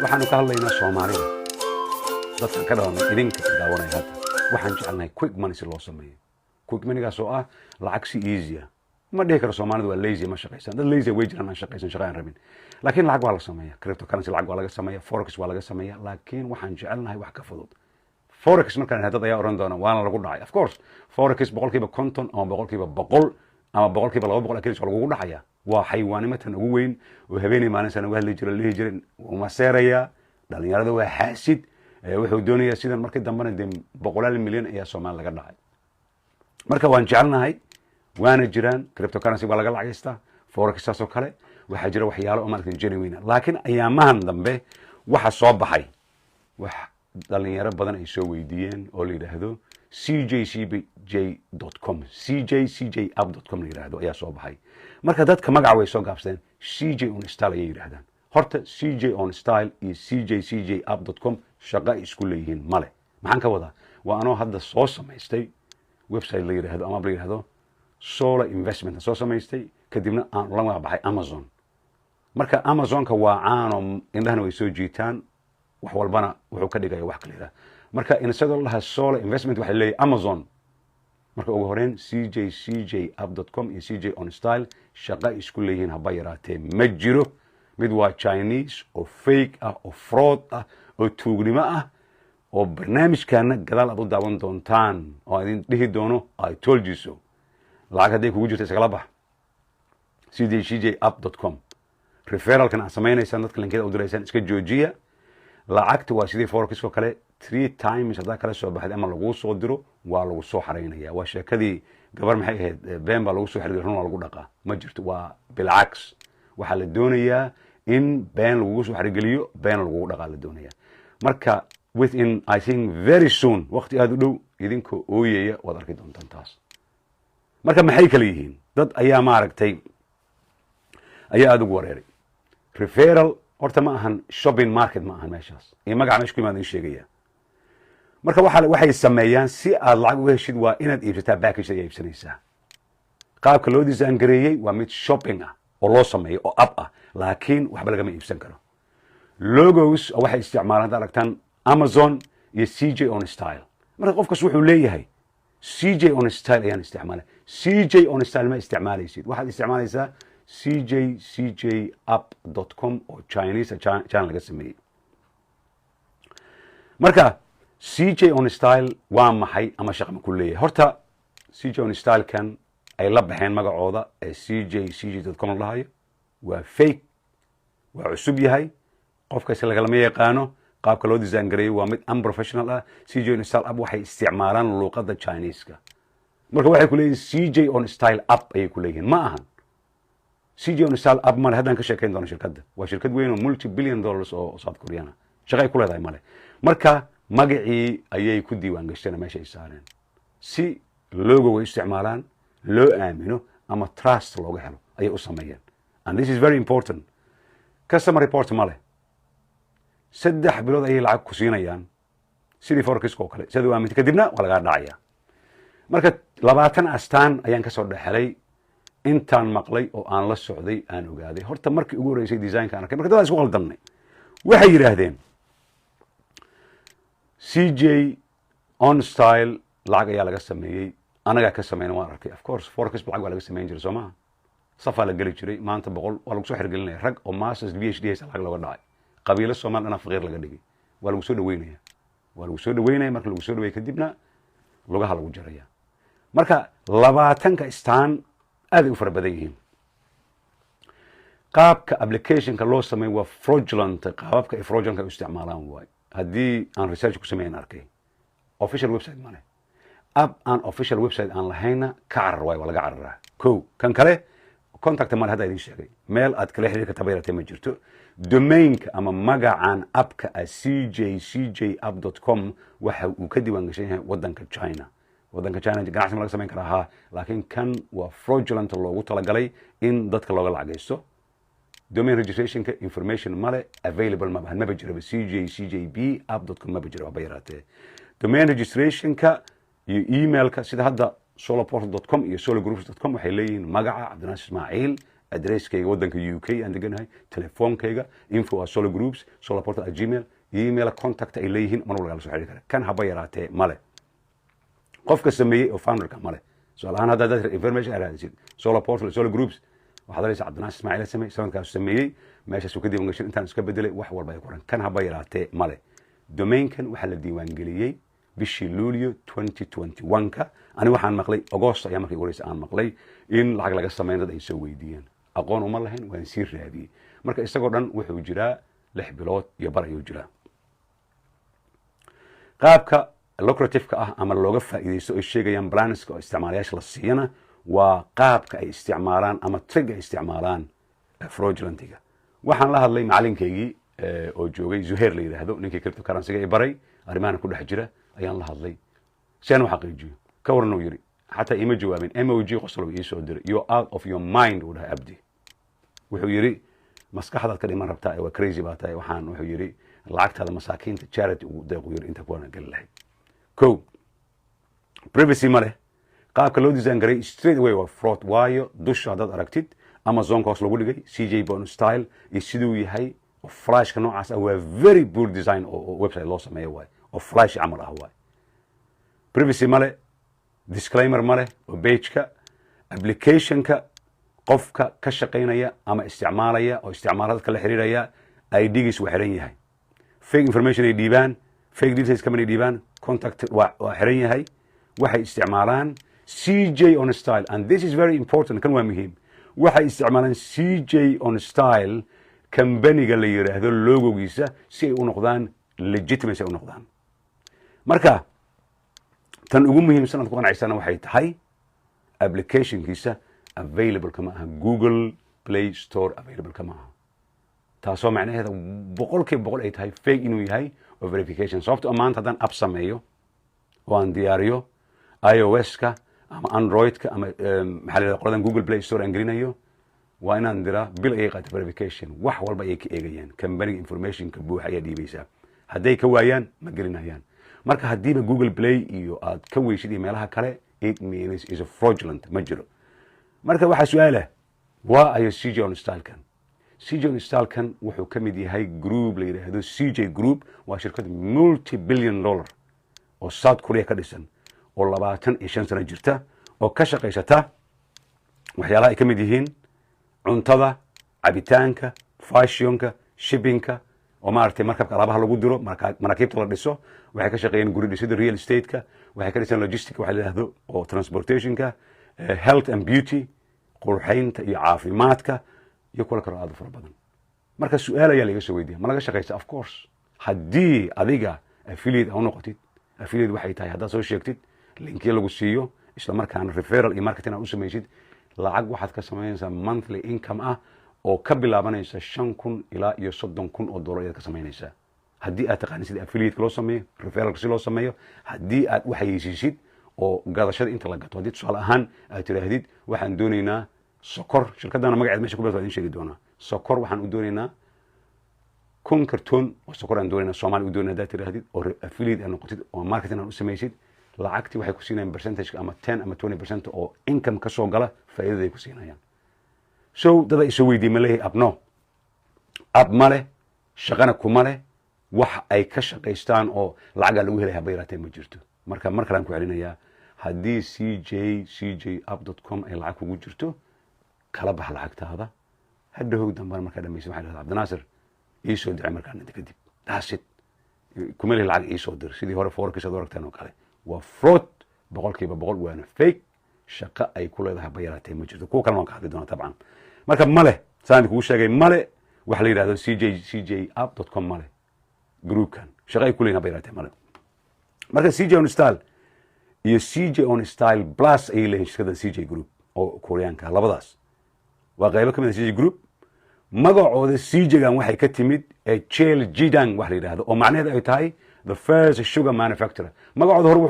Waxaanu ka hadlaynaa Soomaalida, dadkan ka dhalanay, idinka daawanaya hadda. Waxaan jecelnahay quick money si loo sameeyo. Quick moneygaas oo ah lacag si easy ah. Ma dhihi karo Soomaalida waa lazy, ma shaqaysan. Dad lazy way jiraan, aan shaqaysan, shaqa aan rabin, laakiin lacag waa la sameeya. Cryptocurrency lacag waa laga sameeya, forex waa laga sameeya, laakiin waxaan jecelnahay wax ka fudud. Forex markaan dad ayaa oran doona waana lagu dhacay. Of course, forex 50% ama 100% ama 200% akilis waa lagugu dhacaya. Waa xaywaanimo tan ugu weyn oo habeenay maalin sana uga hadli jiro, la dhihi jiray uma seeraya dhalinyarada, waa xaasid, wuxuu doonayaa sidan. Markii dambena dee boqolaal milyan ayaa Soomaali laga dhacay. Marka waan jecelnahay, waana jiraan, cryptocurrency waa laga lacageystaa, forex saas oo kale. Waxaa jira waxyaalo oo maaragtay genuine, laakiin ayaamahan dambe waxa soo baxay wax dhalinyaro badan ay soo weydiiyeen oo la yidhaahdo cjcj.com, cjcj app.com la yidhaahdo ayaa soo baxay. Marka dadka magaca way soo gaabsadeen, CJ on Style ayay yidhahdaan. Horta CJ on Style iyo cjcj app.com shaqo ay isku leeyihiin male. Maxaan ka wadaa? Waa anoo hadda soo samaystay website la yidhaahdo ama app la yidhaahdo Solar Investment soo samaystay, kadibna aan ula magac baxay Amazon. Marka Amazonka waa caano, indhahana way soo jiitaan, wax walbana wuxuu ka dhigaya wax kale. Marka instead la dhahaa Solar Investment, waxay leeyahay Amazon. Marka ugu horeyn cjcj app.com iyo CJ on Style shaqo isku leeyihiin haba yaraatee ma jiro. Mid waa Chinese oo fake ah oo fraud ah oo tuugnimo ah, oo barnaamijkaana gadaal aad u daawan doontaan oo idin dhihi doono "I told you so". Lacag hadday kugu jirto iskala bax cjcj app.com. Referralkan aad samaynaysaan, dadka linkada u diraysaan, iska joojiya. Lacagta waa sidii forex oo kale, three times haddaa kala soo baxday ama laguu soo diro, waa lagu soo xaraynaya. Waa sheekadii gabar maxay ahayd, been baa lagu soo xirgay, run waa lagu dhaqaa. Ma jirto, waa bilcaks. Waxaa la doonayaa in been lagugu soo xarigeliyo, been lagugu dhaqaa la doonaya. Marka within, I think, very soon, waqti aada u dhow, idinkoo ooyaya waad arki doontaan taas. Marka maxay kala yihiin? Dad ayaa maaragtay ayaa aada ugu wareeray. Referral horta ma ahan shopping market, ma ahan meeshaas iyo magaca meesha ku imaada in sheegaya. Marka waxay sameeyaan, si aad lacag uga heshid waa inaad iibsataa package ayaa iibsanaysaa. Qaabka loo design gareeyey waa mid shopping ah oo loo sameeyo oo app ah, laakiin waxba lagama iibsan karo. Logos waxay isticmaalaan, hadda aragtaan, Amazon iyo CJ on Style. Marka qofkas wuxuu leeyahay CJ on Style ayaan isticmaalay. CJ on Style ma isticmaalaysid, waxaad isticmaalaysaa cjcj app.com oo Chinese China laga sameeyey. Marka CJ on Style waa maxay ama shaqa ma ku leeyahay? Horta CJ on Stylekan ay la baxeen magacooda ee cjcj.com la dhahayo waa fake, waa cusub yahay, qofkas lagalama yaqaano. Qaabka loo design gareeyey waa mid unprofessional ah. CJ on Style app waxay isticmaalaan luuqadda Chineska. Marka waxay ku leeyihin CJ on Style app ayay ku leeyihiin. Ma ahan CJ on Style app, male. Haddaan ka sheekayn doono shirkadda, waa shirkad weyn oo multi billion dollars oo South Korean ah, shaqa ay ku leedahay male. Marka magacii ayay ku diiwaan gashteen, meesha ay saareen si logo way isticmaalaan, loo aamino ama trust looga helo ayay u sameeyeen. And this is very important: customer report male. 3 bilood ayay lacag ku siinayaan sidii forexiska oo kale, sidaad u aamintay, kadibna waa lagaa dhacaya. Marka 20 astaan ayaan kasoo dhexelay intaan maqlay oo aan la socday, aan ogaaday. Horta markii ugu horreysay designka aan arkay, marka dad isku qaldamnay, waxay yidhaahdeen CJ on Style lacag ayaa laga sameeyey. Anagaa ka sameyna waan arkay. Of course, forex lacag waa laga sameyn jiray, soo maha? Safaa la geli jiray. Maanta 100 waa lagu soo xirgelinaya, rag oo masters, PhD haysta lacag looga dhacay, qabiilo Soomaali dhanaa faqiir laga dhigay. Waa lagu soo dhaweynaya, waa lagu soo dhaweynaya. Marka lagu soo dhaweeya kadibna lugaha lagu jaraya. Marka 20-ka istaan aad ay u fara badan yihiin. Qaabka applicationka loo sameeyo waa fraudulent, qaababka ay fraudulent ay u isticmaalaan waay. Haddii aan research ku sameeyan arkay, official website male. App aan official website aan lahayna ka carar waay, waa laga cararaa. Ko kan kale contact male, hadda idin sheegay, meel aad kala xiriir karta bayratay ma jirto. Domainka ama magacan appka ah cjcj app.com waxa uu ka diiwaan gashan yahay wadanka China. Wadanka China ganacsi ma laga samayn karaa? Haa, laakiin kan waa fraudulent, loogu talagalay in dadka looga lacagaysto. Domain registrationka information male, available maba, maba jiraba. cjcjb app.com maba jiro haba yaraatee. Domain registrationka iyo emailka, sida hadda solarportal.com iyo solargroups.com, waxay leeyihiin magaca Cabdinaasir Ismaaciil. Addresskayga waddanka UK aan deganahay, telefoonkayga, info at Solar Groups, Solar Portal at Gmail, email contact ay leeyihiin, mar walba lagala soo xiriiri kara. Kan haba yaraatee male qofka sameeyey oo founderka male. Su'aal ahaan, haddaad dad information aad raadisid Solar Portal, Solar Groups, waxaad araysa Cabdinaasir Ismaaciil sameey, sanadkaasu sameeyey, meeshaasuu ka diiwan gashan, intaan iska bedelay, wax walba ay qoran. Kan haba yaraatee male. Domainkan waxaa la diiwaangeliyey bishii Luulyo 2021-ka. Ani waxaan maqlay Agost ayaa markii ugu horeysa aan maqlay in lacag laga sameyn. Dad ay soo weydiiyeen, aqoon uma lahayn, waan sii raadiyey. Marka isagoo dhan wuxuu jiraa 6 bilood iyo bar ayuu jiraa. Qaabka lucrative-ka ah ama looga faa'iidaysto ay sheegayaan planiska oo isticmaalayaasha la siiyana waa qaabka ay isticmaalaan ama trick ay isticmaalaan fraudulentiga. Waxaan la hadlay macalinkaygii oo joogay, Zuhair la yidhaahdo, ninkii cryptocurrency-ga i baray, arrimahana ku dhex jira ayaan la hadlay si aan u xaqiijiyo. Ka waran, uu yidhi. Xataa iima jawaabin, emoji qosol ii soo diray. "You out of your mind," uu dhahay Abdi. Wuxuu yidhi, "Maskaxdaad ka dhiman rabtaa ee waa crazy baa tahay." Waxaan wuxuu yidhi, "Lacagtaada masaakiinta charity ugu deeq," uu yidhi, "inta kuwana geli lahayd." Ko privacy ma leh. Qaabka loo design garay straight away waa fraud, waayo dusha haddaad aragtid Amazonka hoos lagu dhigay CJ bon style iyo siduu yahay oo flashka noocaas ah, waa very poor design oo website loo sameeyo waay, oo flash camal ah waay. Privacy ma leh, disclaimer ma leh oo pageka applicationka qofka ka shaqaynaya ama isticmaalaya oo isticmaala dadka la xiriiraya ID-giis waa xiran yahay. Fake information ay dhiibaan, fake details company dhiibaan, contact waa xiran yahay. Waxay isticmaalaan CJ on Style, and this is very important, kan waa muhiim. Waxay isticmaalaan CJ on Style kambaniga la yidhaahdo logogiisa si ay u noqdaan legitimacy ay u noqdaan. Marka tan ugu muhiimsan aad ku qanacsana waxay tahay applicationkiisa available kama aha Google Play Store, available kama aha, taasoo macnaheeda 100% ay tahay fake inuu yahay oo verification. Sababto maanta haddaan app sameeyo oo aan diyaariyo, iOS-ka ama Android-ka ama maxaa la yidhahda qoladan Google Play Store aan gelinayo, waa inaan diraa, bil ayay qaata verification, wax walba ayay ka eegayaan, companyga informationka buuxa ayaa dhiibaysaa. Hadday ka waayaan, ma gelinayaan. Marka haddiiba Google Play iyo aad ka weysid iyo meelaha kale, it means is a fraudulent, ma jiro. Marka waxaa su-aalah, waa ayo CJ on Stylekan? CJ on Stylekan wuxuu ka mid yahay group la yidhaahdo CJ Group. Waa shirkad multi billion dollar oo South Korea ka dhisan oo 25 sano jirta oo ka shaqaysata waxyaalaha ay ka mid yihiin cuntada, cabitaanka, fashionka, shippingka oo maaragtay markabka alaabaha lagu diro, maraakiibta la dhiso. Waxay ka shaqeeyeen guri dhisida, real estate-ka. Waxay ka dhiseen logistic waxa la yidhahdo oo transportationka, health and beauty, qurxaynta iyo caafimaadka, iyo kuwa kaloo aad u fara badan. Marka su-aal ayaa laga soo weydiiya, ma laga shaqaysa? Of course, haddii adiga affiliate a u noqotid. Affiliate waxay tahay haddaad soo sheegtid linkiya lagu siiyo, isla markaana referral iyo marketing aad u samaysid, lacag waxaad ka samaynaysaa monthly income ah oo ka bilaabanaysa 5,000 ilaa iyo 30,000 oo dollar ayaad ka samaynaysaa, haddii aad taqaanid sida affiliate loo sameeyo, referralka si loo sameeyo, haddii aad u xayeysiisid oo gadashada inta la gato. Haddii tusaale ahaan aad tidhaahdid, "Waxaan doonaynaa sokor," shirkadana magaceed mesha ku waa idin sheegi doonaa, "Sokor waxaan u doonaynaa, 1000 kartoon oo sokor aan doonaynaa, Soomaali u doonayna," haddaad tidhaahdid oo affiliate aad noqotid oo marketing aad u samaysid, lacagtii waxay ku siinayaan percentage ama 10 ama 20% oo income ka soo gala faa'iidaday ku siinayaan. So dada isoo weydiiyey, ma leeyahay app? No, app ma leh, shaqana kuma leh. Wax ay ka shaqaystaan oo lacagaa lagu helaya haba yaraatee ma jirto. Marka mar kalean ku celinayaa, haddii CJ CJ app com ay lacag kugu jirto, kala bax lacagtaada. Hadhahow dambana markaa dhamaysa, waxay dhahdaa, "Cabdinaasir, iisoo dicay." Markaa inta kadib, that's it. Kuma lihi lacag iisoo dir sidii hore forex aad u aragteen oo kale. Waa fraud 100%, waana fake. Shaqo ay ku leedahay haba yaraatee ma jirto. Kuwa kalena waan ka hadli doonaa tabcan. Marka male, saan kugu sheegay, male waxa la yidhahdo CJ CJ app com, male groupkan shaqo ay ku leeyihin haba yaraatee male. Marka CJ on Style iyo CJ on Style Plus ayay leeyihin shirkadda CJ Group oo Koreyaanka. Labadaas waa qaybo ka mid a CJ Group. Magacooda CJ-gan waxay ka timid Cheil Jidang wax la yidhahdo oo macnaheedu ay tahay the first sugar manufacturer. Magacooda hore wuxuu